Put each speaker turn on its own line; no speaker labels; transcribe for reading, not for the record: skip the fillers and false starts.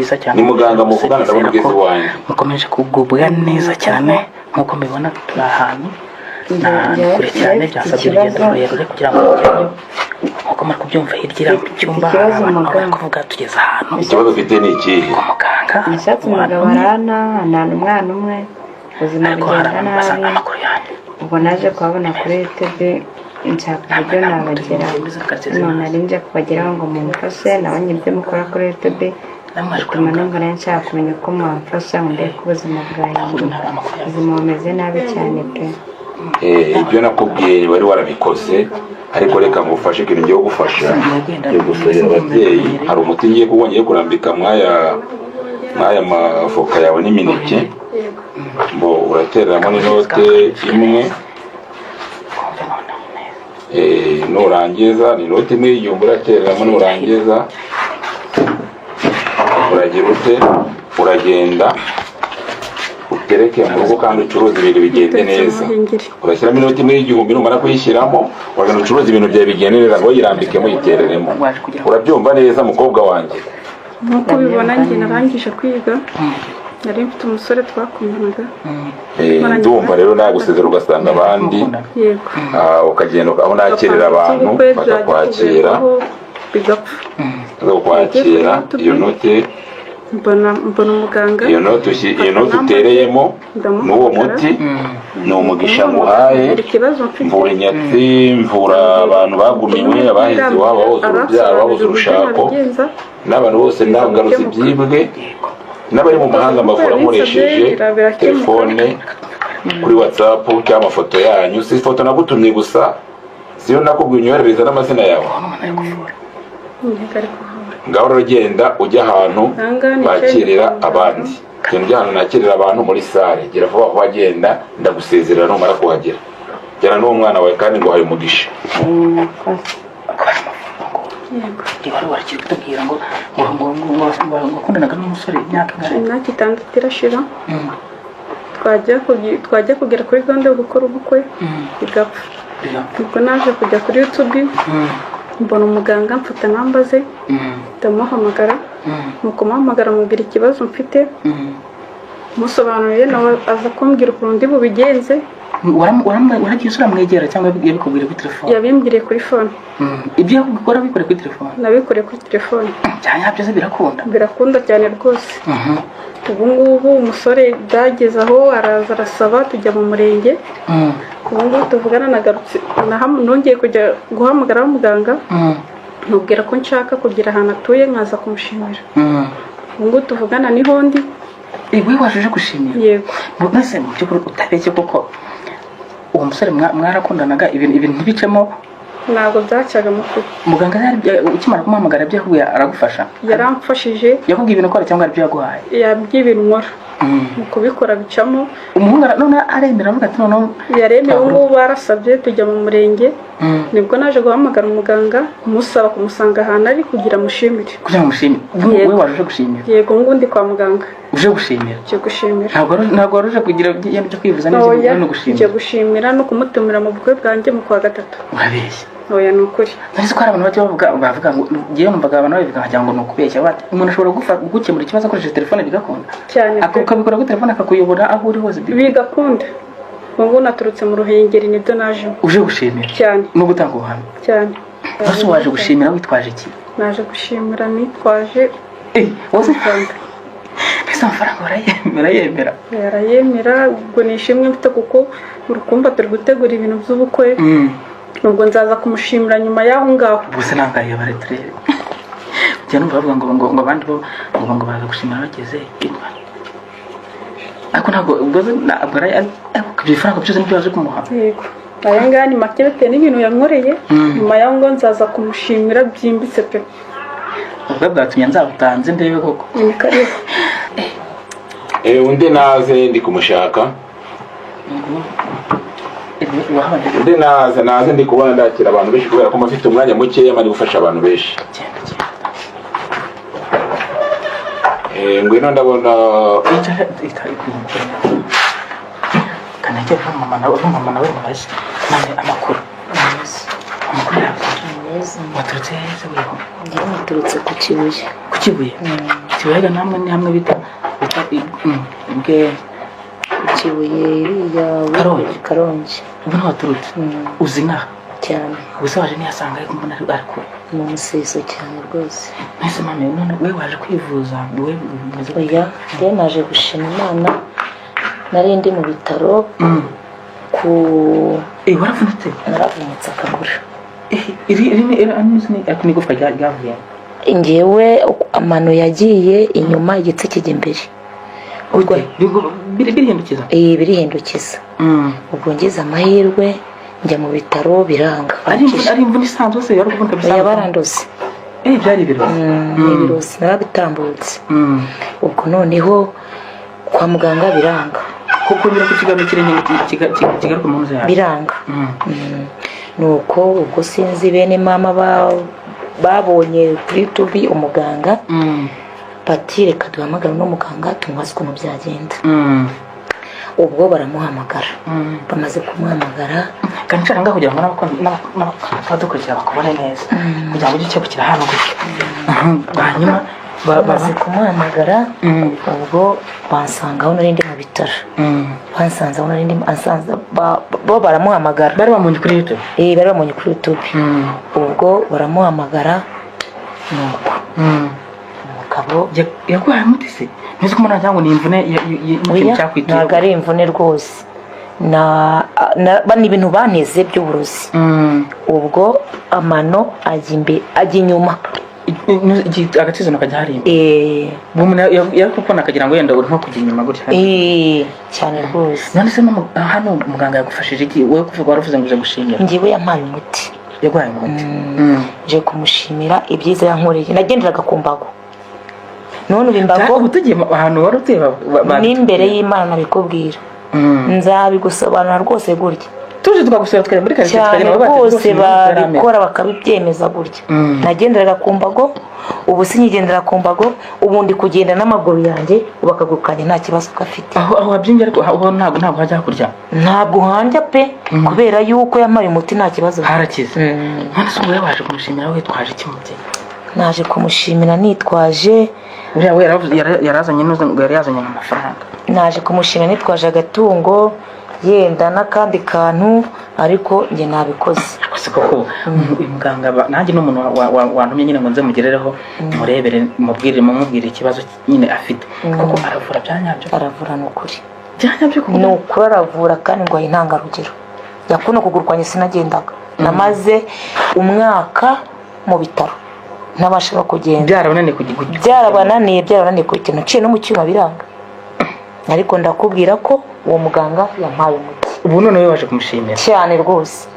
Byiza cyane.
Ni muganga muvugana, ndabona ugeze iwanjye.
Mukomeje kugubwa neza cyane. Nk'uko mubibona, turi ahantu, ni ahantu kure cyane, byasabye urugendo rurerure kugira ngo tugereyo. Nk'uko muri kubyumva, hirya iriya mu cyumba hari
Ikibazo,
abantu bari
muganga.
kuvuga. Tugeze ahantu
Ikibazo ufite ni ikihe?
kwa muganga.
Nashatse umugabo arana nta umwana umwe, ubuzima
Ariko hari
bugenda
abantu basa
nabi.
amakuru yanyu.
Ubwo naje kuhabona kuri YouTube, nshaka uburyo nabageraho. None nari nje kubageraho ngo mumfashe. Nabonye ibyo mukora kuri YouTube,
Namwe
bituma numva nari nshaka kumenya uko mwamfasha ngo ndebe ko ubuzima bwahinduka.
Amakuru yanyu.
Ubuzima bumeze nabi cyane pe.
Ibyo nakubwiye wari warabikoze, ariko reka ngufashe ikintu ngiye gufasha. Ngiye gusabira ababyeyi. Hari umuti ngiye kuba ngiye kurambika mwaya mavoka yawe n'imineke, ngo uratereramo n'inote imwe.
Twumve noneho neza.
Nurangiza, ni inoti imwe y'igihumbi uratereramo. Nurangiza uragira ute? Uragenda utereke mu rugo kandi ucuruze ibintu bigende neza. Urashyiramo inoti imwe y'igihumbi. Numara kuyishyiramo, uragenda ucuruza ibintu byawe bigende neza, ngo uyirambikemo, uyitereremo.
Waje kugira ngo
Urabyumva neza, mukobwa wanjye?
Nk'uko ubibona, njye narangije kwiga, nari mfite umusore twakundanaga.
Ndumva rero nagusezera ugasanga abandi.
Yego.
Ukagenda aho nakirira abantu
ubukwe
bakakwakira.
Bigapfa.
Bakakwakira iyo note.
Mbona umuganga.
Iyo note utereyemo n'uwo muti ni umugisha nguhaye.
Ikibazo mfite.
Mvura inyatsi, mvura abantu bagumiwe, abaheze iwabo, babuze urubyaro, babuze urushako, n'abantu bose ndagarutse ibyibwe, n'abari mu mahanga mbavura nkoresheje telefone kuri WhatsApp cyangwa amafoto yanyu. Si ifoto nagutumye gusa, siyo nakubwiye unyoherereza n'amazina yawe.
Umuntu ari kuvura.
Intego ari kuvura.
Ngaho rero genda ujya ahantu
Ahangaha nicaye
bakirira
kwa muganga.
abandi. Genda ujya ahantu nakirira abantu muri sale. Gera vuba vuba, genda, ndagusezerera numara kuhagera. Jyana n'uwo mwana wawe kandi nguhaye umugisha.
Murakoze.
Kubara amafaranga ngo
Yego.
Wari warakiri kutubwira ngo wakundanaga n'umusore imyaka ingahe?
Imyaka 6 irashira. Twajya kugera kuri gahunda yo gukora ubukwe, bigapfa. Ubwo naje kujya kuri YouTube, mbona umuganga, mfata namba ze, ndamuhamagara. Mu kumuhamagara mubwira ikibazo mfite, musobanuriye, nawe aza kumbwira ukuntu ndi bubigenze.
Waragiye uramwegera cyangwa yabikubwira kuri telefone?
Yabimbwiriye kuri phone.
Ibyo ukora bikoreye kuri telefone?
Nabikoreye kuri telefone.
Cyane byose birakunda?
Birakunda cyane rwose. Ubu ngubu umusore byageze aho araza arasaba, tujya mu murenge. Ubu ngubu tuvugana nagarutse, nongeye kujya guhamagara muganga, mubwira ko nshaka kugira ahantu atuye nkaza kumushimira. Ubu ngubu tuvugana niho ndi.
Wowe waje uje gushimira?
Yego.
Mbese mu by'ukuri utabeshye koko, uwo musore mwarakundanaga, ibintu ntibicemo?
Ntabwo byacagamo kure.
Muganga ukimara kumuhamagara ibyo yakubwiye aragufasha?
Yaramfashije.
Yakubwiye ibintu ukora cyangwa hari ibyo yaguhaye?
Yabwiye ibintu nkora, mu kubikora bicamo.
Umuhungu none aremera, avuga ati noneho?
Yaremeye. Ubu ngubu barasabye tujya mu murenge. Nibwo naje guhamagara umuganga musaba kumusanga ahantu ari kugira amushimire.
Kugira ngo umushimire ubu?
Yego.
Wowe waje uje gushimira?
Yego, ubu ngubu ndi kwa muganga.
Uje gushimira?
Ngiye gushimira.
Ntabwo wari uje kugira ibyo byo kwivuza n'ibyo
Oya.
no
Ngiye
gushimira?
gushimira no kumutumira mu bukwe bwanjye mu kwa gatatu.
Urabeshya.
Oya, ni ukuri.
Nari ko hari abantu bajya bavuga ngo, ngewe numvaga abantu babivuga nkagira ngo ni ukubeshya, bati umuntu ashobora gukemura ikibazo akoresheje telefone bigakunda.
Cyane pe.
Ukabikora kuri telefone akakuyobora aho uri hose.
Bigakunda. Ubu ngubu naturutse mu Ruhengeri, nibyo najemo.
Uje gushimira?
Cyane.
No gutanga ubuhamya?
Cyane.
Ese waje gushimira witwaje iki?
Naje gushimira nitwaje
Wowe
amafaranga.
Mbese amafaranga barayemera, yemera?
Yarayemera. Ubwo ni ishimwe mfite kuko urukumva turi gutegura ibintu by'ubukwe. Ubwo nzaza kumushimira nyuma y'aho ngaho.
Ubwo nangaye bare turebe. Njya numva bavuga ngo abandi bo ngo baza gushimira bageze inyuma, ariko ntabwo ubwo ntabwo ari, ariko ibyo bifaranga byose nibyo waje kumuha?
Yego, aya ngaya ni make bitewe n'ibintu yankoreye. Nyuma y'aho ngaho nzaza kumushimira byimbitse pe.
Ubwo bwatumye nzabutanze ndebe koko.
Ni karibu.
Undi naze, ndi kumushaka.
Wahabanje.
Undi naze, ndi kubona ndakira abantu benshi kubera ko mfite umwanya mukeya, mari gufasha abantu benshi.
Genda, genda.
Ngwino ndabona.
Icara, icara. Kanegera mama nawe mubaze none amakuru yawe.
Meza.
Waturutse heza weho?
Njyewe naturutse ku Kibuye.
Ku Kibuye? Kibuye namwe ni hamwe bita bwe
Kibuye iriya.
Karongi.
Karongi.
Ubu niho waturutse? Uzi inaha?
Cyane.
Ubuse waje ntiyasanga, ariko mbona ari kure.
Mu museso cyane rwose.
Mwese mame, none we waje kwivuza, we bimeze gute?
Oya, rero naje gushima Imana, nari ndi mu bitaro ku
Eh, waravunitse?
Naravunitse akaguru.
Eh, iri iri ni iri ni ariko ni igufwa ryavuye?
Ngewe amano yagiye inyuma, igitsi kijya imbere. Ubwo
Birihindukiza?
Eh, birihindukiza. Ubwo ngize amahirwe njya mu bitaro, biranga.
Ari imvune isanzwe se, yari ukuvunika
Oya,
bisanzwe?
Barandoze.
Eh, byari ibirozi?
Ni ibirozi, narabitambutse. Ubwo noneho kwa muganga biranga.
Kuko nyura ku kiganiro kirenge ngo kigaruke mu nzu yawe.
Biranga. Nuko ubwo sinzi bene mama babonye kuri tubi umuganga, bati reka duhamagare uno muganga tumubaze ukuntu byagenda. Ubwo baramuhamagara. Bamaze kumuhamagara,
Kandi nshaka ngaho kugira ngo n'abadukurikira bakubone neza, kugira ngo ujye ukebukira hano gutya. Hanyuma
bamaze kumuhamagara, ubwo bansanga aho nari ndi mu bitaro. Bansanze aho nari ndi, ansanze bo baramuhamagara.
Bari bamunye kuri YouTube?
Eh, bari bamunye kuri YouTube. Ubwo baramuhamagara, nuko umugabo
Yaguhaye umuti se? Ntuzi ko umuntu wagira ngo ni imvune y'ikintu
Oya,
cyakwituye?
ntabwo ari imvune rwose, ni ibintu banteze by'uburozi. Ubwo amano ajya imbere, ajya inyuma.
Agatsizo kajya hariya?
Eh.
Ubwo umuntu yari kukubona akagira ngo wenda uri nko kujya inyuma gutya.
Eh, cyane rwose.
None se mama, hano muganga yagufashije iki? Wowe kuvuga waravuze ngo uje gushimira.
Njyewe yampaye umuti.
Yaguhaye umuti?
Nje kumushimira ibyiza yankoreye. Nagenderaga ku mbago, none ubu imbago
Ubu tugiye ahantu wari utuye
n'imbere y'Imana nabikubwira, nzabigusobanura rwose gutya.
Tuje tukagusura tukajya muri karitsiye,
Cyane
tukagenda bavuga bati
rwose,
rwose uyu yari ameze.
Babikora bakabibyemeza gutya. Nagenderaga ku mbago, ubu sinkigendera ku mbago, ubu ndi kugenda n'amaguru yanjye, ubu akaguru kanjye nta kibazo gafite.
Aho wabyimbye ariko aho ntabwo hajya hakurya?
Ntabwo handya pe, kubera yuko yampaye umuti nta kibazo.
Harakize. None se ubwo waje kumushimira witwaje iki, mubyeyi?
Naje kumushimira nitwaje
Uriya we yarazanye ngo yari yazanye amafaranga.
Naje kumushimira nitwaje agatungo, yenda n'akandi kantu, ariko njye nabikoze.
Ariko se koko uyu muganga nanjye ni umuntu wantumye nyine ngo nze mugerereho, murebere, mubwire, mumubwire ikibazo nyine afite. Koko aravura bya nyabyo?
Aravura, ni ukuri.
Bya nyabyo koko?
Ni ukuri aravura, kandi ngo intangarugero. Yakuno kuguru kwanjye sinagendaga, namaze umwaka mu bitaro ntabasha no kugenda.
Byarabananiye
Byarabananiye, kugenda nciye no mu cyuma biranga, ariko ndakubwira ko uwo muganga yampaye umuti.
Ubu none we waje kumushimira?
Cyane rwose.